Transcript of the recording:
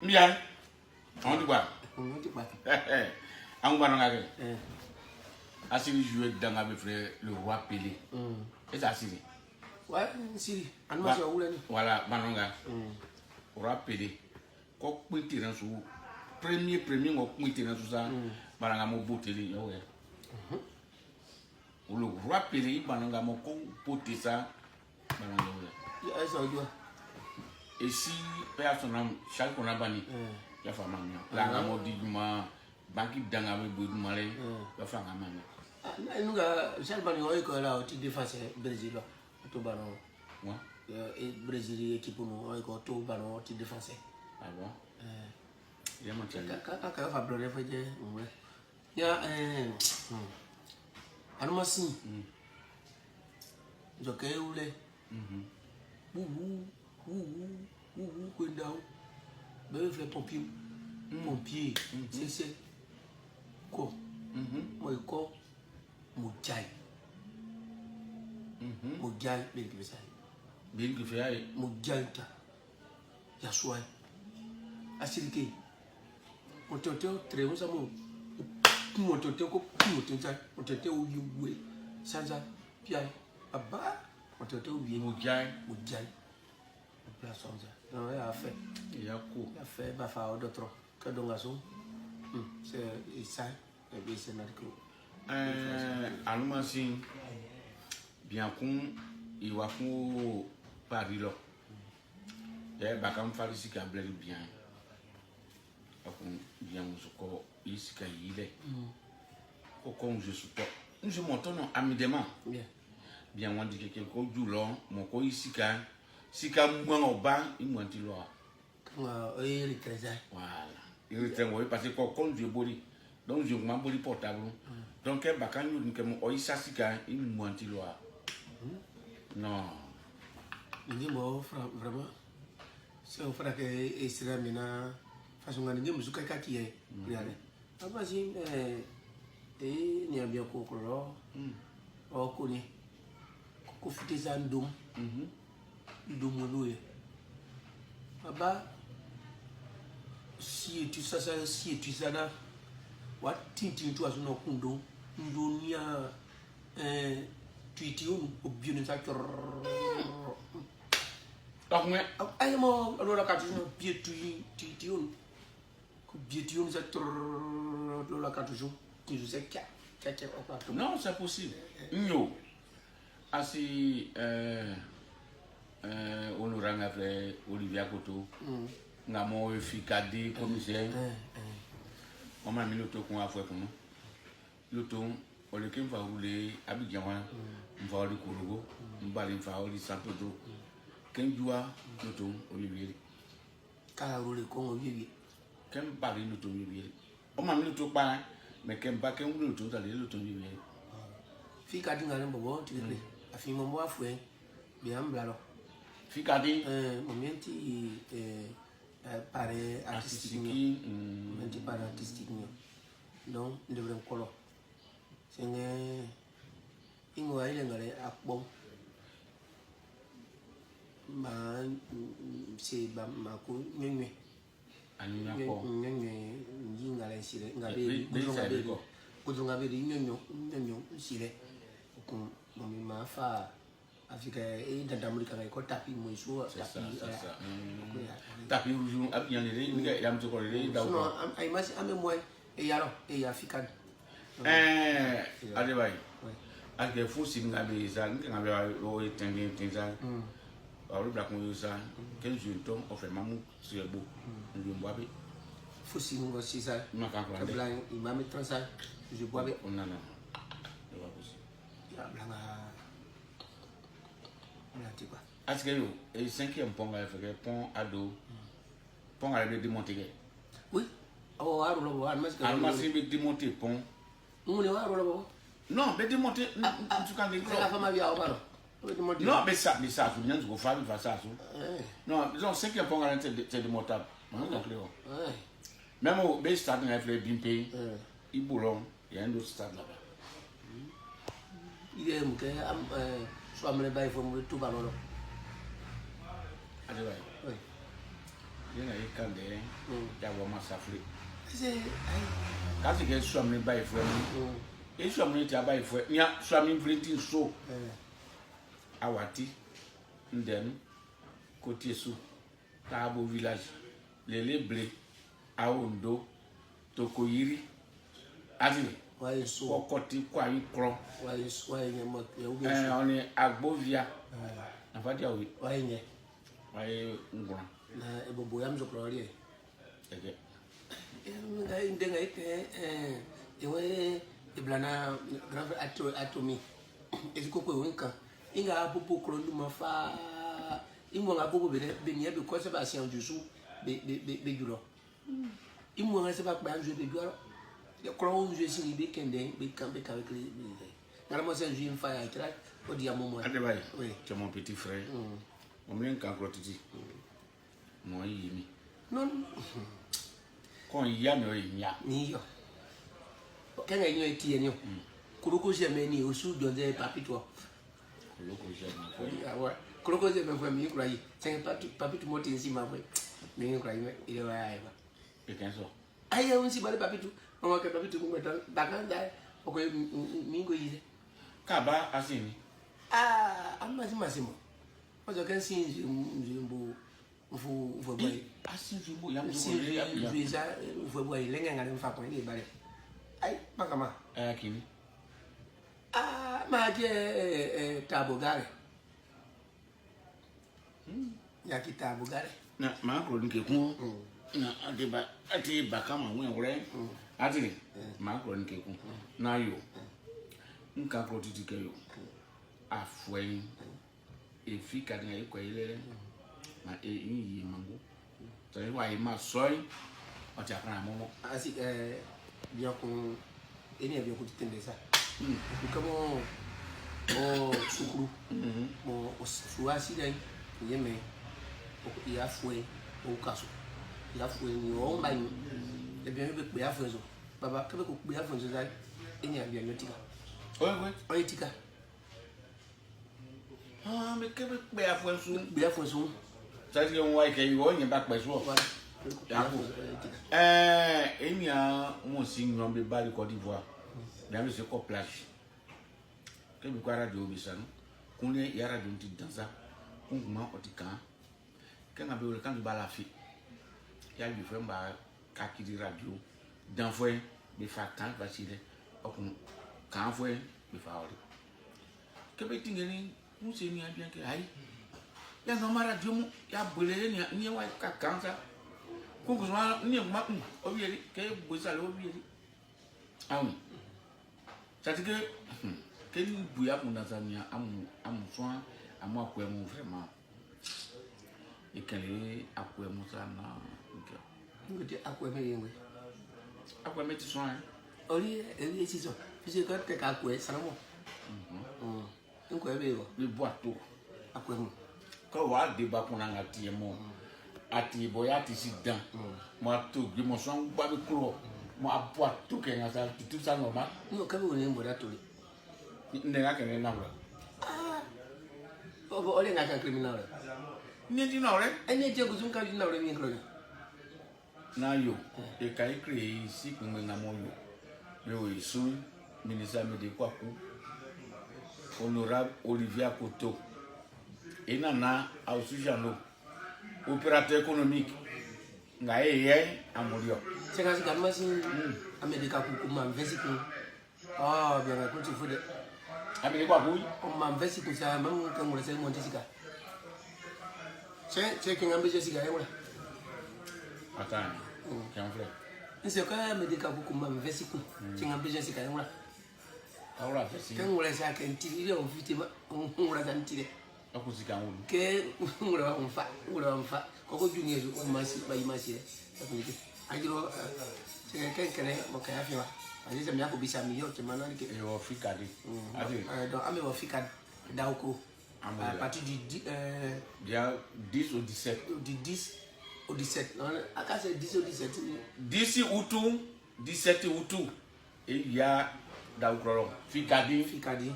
Mbia, on dit quoi? On dit quoi? An gba nɔ Asiri joué dans avec le roi Pelé. Et ça Asiri. Ouais, Siri. An ma se wule ni. Voilà, Banonga. Roi Pelé. Ko pin terrain sous premier premier ko pin terrain sous ça. Bananga mo beauté li yo. Le roi Pelé Bananga mo ko beauté ça. Bananga yo. Ya ça doit. Et si personne chaque qu'on a banni. Ya fa ma mi. La nga mo di juma banki danga be bo juma le. Ya fa nga ma mi. Ah, na nuga Charles Bani oy ko la ti défense Brésil la. To ballon. Ouais. Et Brésil équipe no oy ko to ballon ti défense. Ah bon? Ya ma tchali. Ka ka ka fa blore fa je. Ya eh Anuma si. Joke ule. Wuwu wuwu wuwu kwenda. Bébé fait pompier. Pompier. C'est ko. Mo ko mo jai. Mo jai be ki sai. Bien que fait ayi. Mo jai ta. Ya suai. Asirike. Mo tete tre mo sa mo. Mo tete ko mo tete mo tete o yuwe. Sansa pia baba mo tete o wie Mo jai. mo jai. Pia sansa. Non, ya fait. Ya ko. Ya fait ba fa o d'autre. Que donc aso. C'est ça. Et puis c'est notre Anuma si bien kun iwa kun Paris lɔ. Yɛ baka nfali sika blɛli bien. Akun bien muso kɔ i sika yi lɛ. Ko ko nze sutɔ. Nze mɔtɔ nɔ amidema. Bien. Bien wọn di keke ko ju lɔ mɔ ko i sika sika mɔ ɔba i mɔ ti lɔ. Quand oye le trésor. Voilà. Il retient oui parce que ko ko nze boli. Donc nze kuma boli portable. Donc kɛ baka nyu kɛ mo ɔyi sa sika i mɔ ti lɔ. Non. Ndi mo vraiment c'est un frère que esira mina façon ngani ngi musuka ka kiye riale. Aba si eh eh ni abia ko ko lo. O ko ni ko fute za ndom. Ndom mo ye. Baba si tu ça ça si tu ça na wa tintin tu aso no kundo ndo ni a eh tuiti on obi ni sa chor. Tɔkun Ay mo lo la katu no bie tu tu tu on ko bie tu on sa chor lo la katu jo tu je sais kia kia kia o pa. Non, c'est possible. Nyo. Asi honorable frère Olivia Koto. Nga mo fikadi commissaire. On m'a mis l'auto qu'on a fait pour nous. L'auto, on le va rouler Abidjan, on va aller Korogo, on va aller faire San Pedro. Kenjua, l'auto, Olivier. Ka rouler ko on wie. Ken parler l'auto Olivier. On m'a mis l'auto pas, mais ken ba ken roule l'auto, d'aller l'auto Olivier. Fi ka dinga ne bobo ti le afi mo mo afu e bi am bla lo. Fikadi. Mo mi ti pare artistique Artistique. ni ti pare artistique ni donc ndevre nkolo senge ingo ile ngale akpon ma se ba ma ko nyenwe. Anyunya ko. Nyenwe ngi ngale sile ngabe Be- goudron ngabe be- ko. goudron ngabe di nyenyo nyenyo sile ko mo mi ma fa Afrika e dandamuri ka ko tapi mo so C'est ça, tapi c'est ça. Tapi rouge, Abidjan lere, nga yam to ko lere daw sinon ko. ay ma ame mo e yaro e africain. Adebaye. Ouais. Ake fu si nga be sa, nga be o tenge tenge sa. Wa ru bla kun sa, ken ju ton o fe mamu sur bo. Ndu mbo be. Fosi ngo si sa. Ma kan ko ande. Blanc il m'a mis 30 ça je bois be. On nana. C'est pas possible. Ya blanc blanc tu quoi. Aske yo, e cinquième pont ga fe pont ado. Pont a be démonter. Oui. Oh aro lo bo an mas Alma si be démonter pont. Ngune wa aro lo bo. Non, be démonter, en tout cas C'est la femme via obaro. Non, mais ça, faut bien que fa fa ça. Eh. Non, disons cinquième pont c'est démontable. Non, donc là. Eh. Même au be stade nga fait bimpe. Eh. Iboulon, il y a un autre stade là-bas. Il est muke am so amle bay fo mu tout ballon. Adebaye. Oui. Yena ye kan de ya wa ma safle. Ese ay. Kasi ke suami ba ifwe mi. E suami ti aba ifwe. Nya suami vleti so. Awati ndem côté sous Tabo village lele blé awondo tokoyiri ati Wa so. kọkọti kọ ayi klọ Wa so wa nye mo ye ubi ẹ so. ọni agbovia nafadi awo Wa nye. wáyé ŋgblɔ Na ebobo ya mzo kro ri. ɛgɛ Nga ndenga ite ewe iblana grand ato atomi. Ezikoko ewe nkan. Inga bobo kro nduma fa. Ingo nga bobo be be ni be ko se ba sian jusu be be be julo. Ingo nga se ba pa nju be julo. Le kro nju si be kende be kan be kan be be. Ngara mo se nju mfa ya tra o di amomo. Adebayo. Oui. Tu es mon petit frère. Mo mi nkan klɔ titi mo yi mi. Non. Kɔn ya mi o yi nya. Ni yo. Kenga nyo eti enyo. Kuroko se me ni osu jonze papi to. Olóko iṣẹ́ mi fẹ́. Ah ouais. Kuroko se me fue mi kura yi. Sen papi papi tu moti nsi ma fue. Mi kura yi ile wa ya ba. Ìkẹ́ sọ. Aye un si bale papi tu. Mama ke papi tu ko tan bakanda o ko mi ngo yi. Kaba asi ni. Ah, amma si masimo. O zo ken si nzi mbo mfu mfu boy. Asi fi bo ya mo Si so ya ya. nzi sa mfu boy lenga ngare mfa ko ni bale. Ay, makama. Ẹ kìíní. Ah, ma je tabo gare. Ya ki tabo gare. Na maa kúrò ní kekun. Na ati ba ati baka ma wẹ́n wúrẹ́. Ati ni maa kúrò ní kekun. Na yo. Nka kúrò titi kẹ yo. Afɔyin. Efi ka ni ayi kɔ yi lɛ. Ma e yi yi mango. Tɔyi wa yi ma sɔ yi. Ɔti akana mɔmɔ. Asi bien kun eni bien kun tende sa. Ku kamo o sukuru. Mo o su asi dai ye me o ya fue o kaso. Ya fue ni o mba ni. E bien be pe ya fue zo. Baba kebe ko pe ya fue zo dai. Eni bien yo tika. Oye koyi. O ye tika. Ah, mais kebe kpe afɔ su. Pe ya fue zo. Sasi ke ŋua yi ke yi wɔ nye ba kpɛ su. Voilà. Yako. Ɛɛ enia mo si nyɔ be ba li Côte d'Ivoire. Bien be se ko plage. Ke bi ko radio bi sanu. Kunle ya radio ti dansa. Kun kuma o ti kan. Ke na be wole kan ba la fi. Ya bi fɛ ba ka kiri radio. Dan fɛ be fa kan va si le. O kun kan fɛ be fa ori. Ke be tingeni kun se ni bien ke ayi. Ya no ma radio mu ya bele ni ni wa ka kan sa. Kun kun ni ma kun o bi eri ke bo sa le o bi eri. Awu. C'est que ke ni buya kun na sa ni amu amu soin amu akwe mu vraiment. Ekele akwe mu sa na nke. Ngote akwe me yengwe. Akwe me ti soin. Ori eri esiso. Fisi ko te ka akwe sanamo. Nkwe be go. Le boato. Akwe mu. Ko wa de ba kun na ti mo. Ati boya ti si dan. Mo to gbe mo soin gba bi kuro. Mo aboato ke nga sa tout ça normal. No kabe woni mboda toli. Ne ga kene na bra. Ah. O ole nga kan criminal. Ni ti na re. Ene je guzun ka na re mi kro. Na yo e ka e kree si kun na mo yo. Me o isu ministre me de kwaku. Honorable Olivier Akoto. E nana Ausujano. Opérateur économique. Nga e ye amorio. Se ka se ka ma sin Amerika ku ku ma nvesi ku. Ah bien ka ku fude. Amede kwaku. O ma nvesi ku sa ma mun kan ngore se mo ntisika. Se se ke ngambe se sika yengwe. Attends. Qu'en fait? Nse ka Amerika ku ku ma nvesi ku. Se ngambe se sika yengwe. Awura fesi. Ke ngore sa ke ntiri ile on fiti ma ngore sa ntire. Ako sika ngulu. Ke ngore wa mfa, ngore wa mfa. Koko junior o ma si ba ima si. Ajiro se ke kene mo ka ya fiwa. Aje se mi akobisa mi yo te mana ke. E o fika de. Ati. Donc ame wa fika Daoko. À partir du Bien 10 au 17. Du 10 au 17. Non, à c'est 10 au 17. 10 août, 17 août. Et il y a Daoukro. Fikadi. Fikadi.